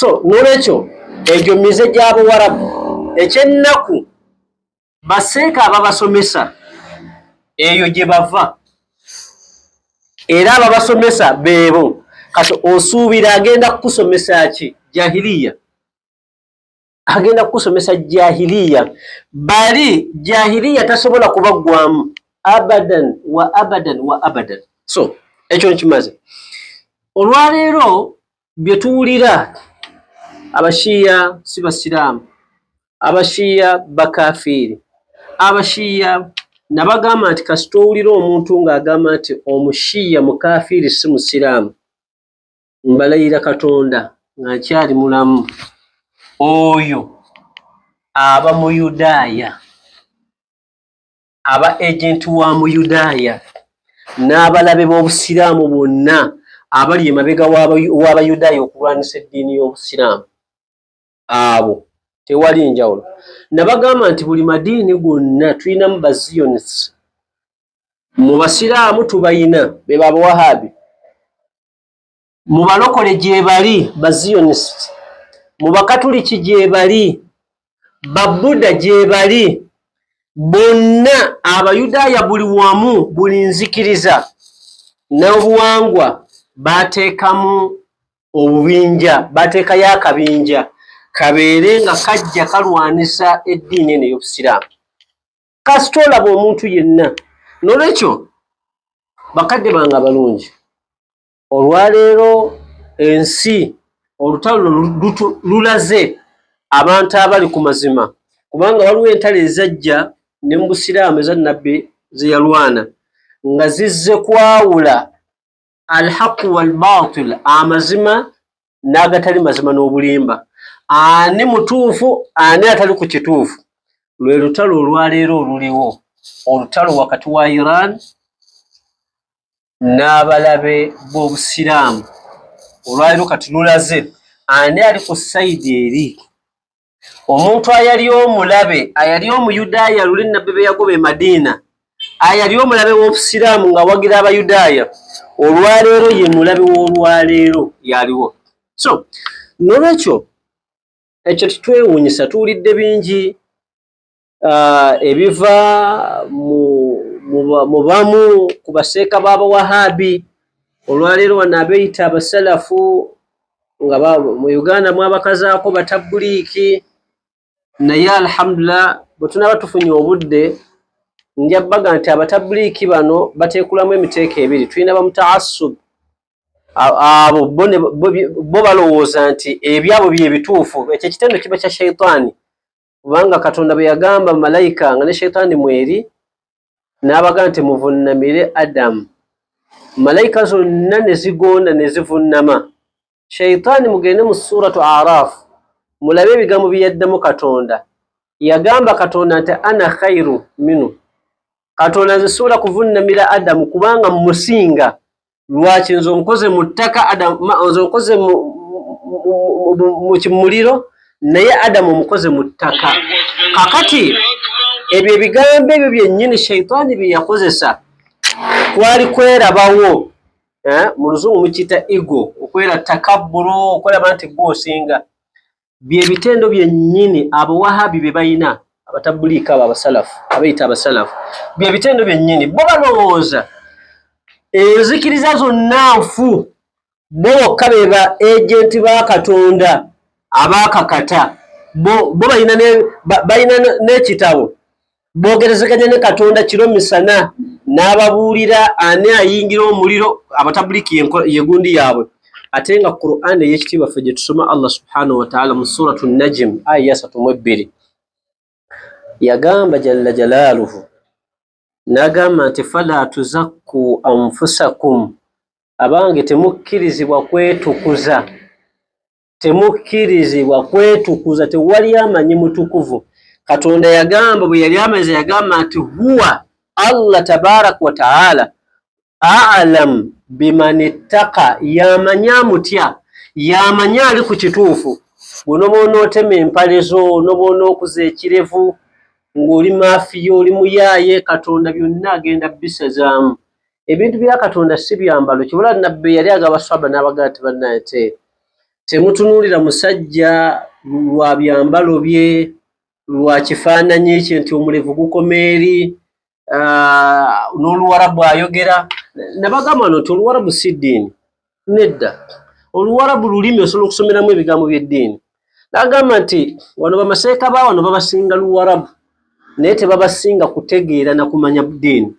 So nolwekyo egyo mize gy'Abawarabu. Ekyennaku, baseeka ababasomesa eyo gye bava, era ababasomesa beebo. Kati osuubira agenda kukusomesa ki? Jahiliya. Agenda kukusomesa jahiliya. Bali jahiliya tasobola kubaggwamu abadan wa abadan wa abadan. So ekyo nkimaze. Olwaleero bye tuwulira, Abashiya si Basiraamu, Abashiya bakafiiri, Abashiya, nabagamba nti kasita owulira omuntu ng'agamba nti Omushiya mukafiiri, si Musiraamu, mbalayira Katonda nga nkyali mulamu, oyo aba Muyudaaya, aba agent wa Muyudaaya n'abalabe b'Obusiraamu bonna abali emabega w'Abayudaaya okulwanisa eddiini y'Obusiraamu. Abo tewali njawulo. Nabagamba nti buli madiini gonna tulinamu Bazionists. Mu Basiraamu tubayina, be Babawahabi. Mu Balokole gye bali Bazionist, mu Bakatuliki gye bali, Babuda gye bali, bonna Abayudaaya, buli wamu, buli nzikiriza n'obuwangwa bateekamu obubinja, bateekayo akabinja kabeere nga kajja kalwanisa eddiini eno ey'Obusiraamu. Kasita olaba omuntu yenna. Nolwekyo bakadde bange abalungi, olwaleero ensi olutalo lulaze abantu abali ku mazima, kubanga waliwo entalo ezajja ne mu Busiraamu eza Nabbi ze yalwana nga zizze kwawula alhaqu walbatil, amazima n'agatali mazima n'obulimba, ani mutuufu, ani atali ku kituufu. Lwe lutalo olwaleero oluliwo, olutalo wakati wa Iran n'abalabe b'Obusiraamu. Olwaleero kati lulaze ani ali ku side eri. Omuntu ayali omulabe, ayali Omuyudaaya luli Nabbi be yagoba e Madiina, ayali omulabe w'Obusiraamu ng'awagira Abayudaaya, olwaleero ye mulabe w'olwaleero yaliwo. So nolwekyo ekyo titwewuunyisa, tuwulidde bingi ebiva mu bamu ku baseeka b'Abawahabi olwaleero wano abeeyita Abasalafu, nga mu Uganda mwabakazaako Batabuliiki. Naye alhamdulillah, bwe tunaaba tufunye obudde, nja baga nti Abatabuliiki bano bateekulamu emiteeko ebiri. Tulina bamutaasub, abo bo balowooza nti ebyabo bye bituufu. Ekyo ekitendo kiba kya shaitaani, kubanga Katonda bwe yagamba malayika nga ne shaitaani mweri, n'abaga nti muvunnamire Adamu, malayika zonna ne zigonda ne zivunnama. Shaitaani, mugende mu Suratu Araf mulabe ebigambo bye yaddamu Katonda. Yagamba Katonda nti ana khairu minu, Katonda nze sobola kuvunnamira Adamu kubanga musinga. Lwaki nze onkoze mu ttaka, nze onkoze mu kimuliro, naye Adamu omukoze mu ttaka? Kakati ebyo ebigambo ebyo byennyini shaitaani bye yakozesa kwali kwerabawo, mu Luzungu mukiyita ego, okwera takabburu, okweraba nti gwe osinga. Byebitendo byennyini Abawahabi bye balina, Abatabuliika abo Abasalafu, abayita Abasalafu, byebitendo byennyini. Bo balowooza enzikiriza zonna nfu, bo bokka be ba agent ba Katonda abaakakata. Bo balina n'ekitabo, boogerezeganya ne Katonda kiro misana n'ababuulira ani ayingira omuliro. Abatabuliki yegundi yaabwe. Ate nga Quran ey'ekitiibwa ffe gye tusoma, Allah subhanahu wataala mu Suratu Najim aya ya 32 yagamba jalla jalaaluhu, n'agamba nti fala tuzakku anfusakum, abange temukkirizibwa kwetukuza, temukkirizibwa kwetukuza, tewali amanyi mutukuvu. Katonda yagamba, bwe yali amaliza yagamba nti huwa Allah tabaraka wa taala alam biman ittaka, yamanyi amutya, yamanyi ali ku kituufu. Bw'onoba onootema empale zo, onoba onookuza ekirevu ng'oli maafiya, oli muyaaye, Katonda byonna agenda bisazaamu. Ebintu bya Katonda si byambalo. Kibula Nabbi yali agaba swaba n'abagaa nti bannaye te Temutunuulira musajja lwa byambalo bye, lwa kifaananyi kye nti omulevu gukoma eri, n'Oluwarabu ayogera. Nabagamba no nti Oluwarabu si ddiini, nedda. Oluwarabu lulimi, osobola okusomeramu ebigambo by'eddiini. Nagamba nti wano bamaseeka ba wano babasinga Luwarabu, naye tebabasinga kutegeera na kumanya ddiini.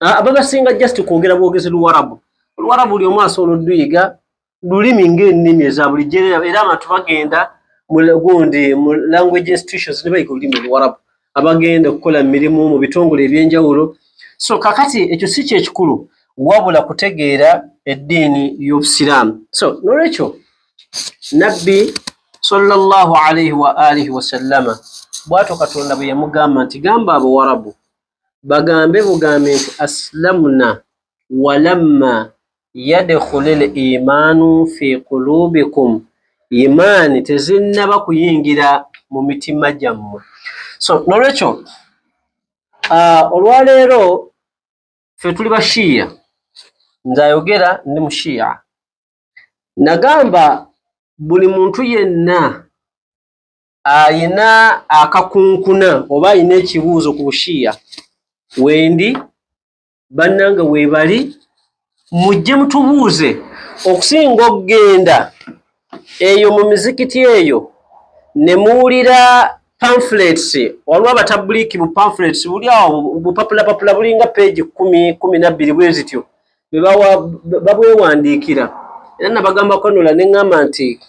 Babasinga just kwogera bwogezi Luwarabu. Oluwarabu buli omu asobola oduyiga, lulimi ng'ennimi eza bulijjo, era abantu bagenda mu gundi mu language institutions ne bayiga olulimi Oluwarabu, abagenda okukola mirimu mu bitongole ebyenjawulo. So kakati ekyo si kyekikulu, wabula kutegeera eddiini y'Obusiraamu. So nolwekyo Nabbi sallallahu alaihi wa alihi wasallama bwatyo Katonda bwe yamugamba nti gamba Abawarabu bagambe bugambe nti aslamuna walamma yadkhulil imaanu fi qulubikum, imaani tezinnaba kuyingira mu mitima gyammwe. So nolwekyo olwaleero ffe tuli Bashiya, nze ayogera ndi Mushiya. Nagamba buli muntu yenna ayina akakunkuna oba ayina ekibuuzo ku Bushiya, wendi bannange weebali, mujje mutubuuze, okusinga okugenda eyo mu mizikiti eyo ne muwulira pamphlets. Waliwo abatabuliki bu pamphlets buli awo, bupapulapapula bulinga peegi 10, 12 bwe zityo, babwewandiikira. Era nabagambako nola ne ŋŋamba nti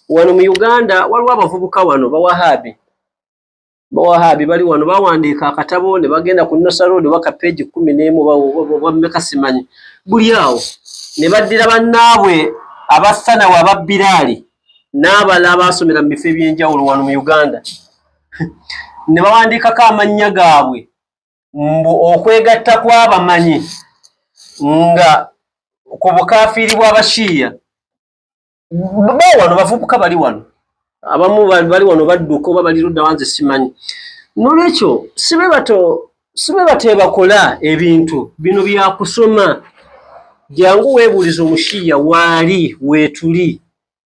wano mu Uganda waliwo abavubuka wano Bawahaabi, Bawahaabi bali wano bawandiika akatabo ne bagenda ku Nosa Road oba ka peegi 11 oba mmeka simanyi, buli awo ne baddira bannaabwe abathanawe, ababbiraali n'abalala abaasomera mu bifo ebyenjawulo wano mu Uganda ne bawandiikako amannya gaabwe, mbu okwegatta kw'abamanyi nga ku bukafiiri bw'Abashiya. Ba wano bavubuka bali wano, abamu bali wano badduka oba bali ludda wanze simanyi. Nolwekyo sibe bato, sibe batebakola ebintu bino byakusoma. Jangu weebuulize Omushiya waali weetuli,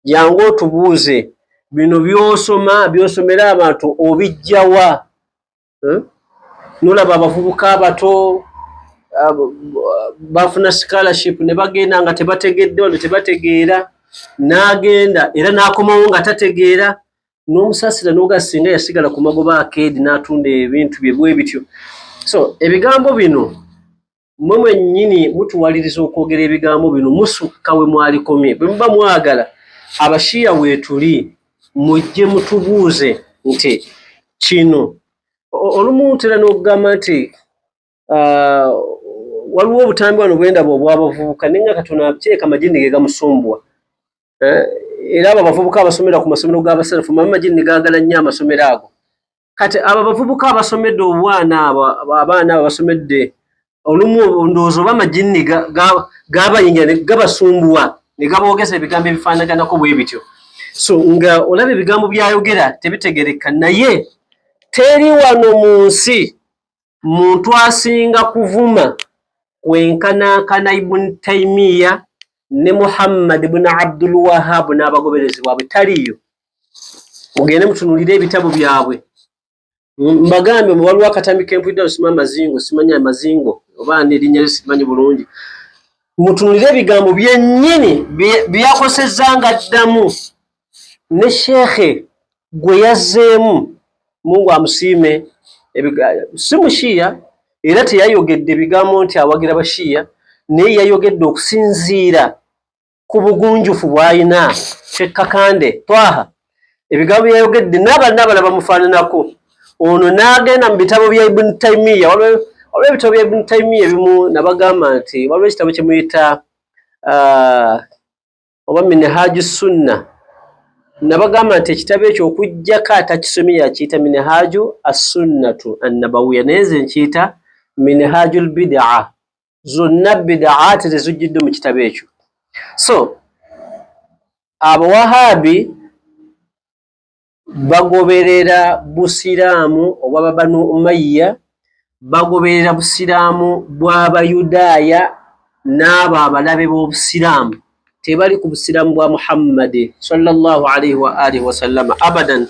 jangu otubuuze bino byosoma, byosomera abantu obijjawa? Nolaba abavubuka abato bafuna scholarship ne bagenda nga tebategedde wano, tebategeera, n'agenda era n'akomawo nga tategeera, n'omusaasira n'oga singa yasigala ku magoba akeedi n'atunda ebintu bye bwe bityo. So ebigambo bino mmwe mwennyini mutuwaliriza okwogera ebigambo bino, musukka we mwalikomye. Bwe muba mwagala, Abashiya weetuli, mujje mutubuuze nti kino. Olumu ntera n'okugamba nti waliwo obutambi wano bwendaba obw'abavubuka, naye nga Katonda kireka amajinni ge gamusumbuwa. Era abo abavubuka abasomera ku masomero g'abasalafu, manyi amajinni gaagala nnyo amasomero ago. Kati abo abavubuka abasomedde obwana, abo abaana abo abasomedde, olumu ndowooza oba amajinni gabayingira ne gabasumbuwa ne gaboogeza ebigambo ebifaanaganako bwe bityo. So nga olaba ebigambo byayogera tebitegereka, naye teri wano mu nsi muntu asinga kuvuma kwenkanankana Ibn Taimiya ne Muhammad ibn Abdul Wahab n'abagoberezi bwabwe, taliiyo. Mugende mutunulire ebitabo byabwe. Mbagambye waliwo akatambi kempulidde osima amazingo, simanyi amazingo oba ani, erinnya lye simanyi bulungi. Mutunulire ebigambo byennyini byakosezza nga ddamu ne sheekhe gwe yazzeemu, Mungu amusiime, si Mushiya era teyayogedde bigambo nti awagira Bashiya, naye yayogedde okusinziira ku bugunjufu bw'alina. Sheikh Kakande Twaha ebigambo byayogedde n'abalala bamufaananako, ono n'agenda mu bitabo bya Ibn Taimiya. Waliwo ebitabo bya Ibn Taimiya ebimu, nabagamba nti waliwo ekitabo kye muyita oba Minhaji Sunna. Nabagamba nti ekitabo ekyo okuggyako atakisomye yakiyita Minhaju Assunnatu Annabawiya, naye nze nkiyita Minhaju Lbidaa. Zonna bidaati tezijjidde mu kitabo ekyo. So Abawahaabi bagoberera Busiraamu obwa Banu Umayya, bagoberera Busiraamu bw'Abayudaaya n'abo abalabe b'Obusiraamu. Tebali ku busiraamu bwa Muhammadi sallallahu alaihi wa alihi wasallama abadan.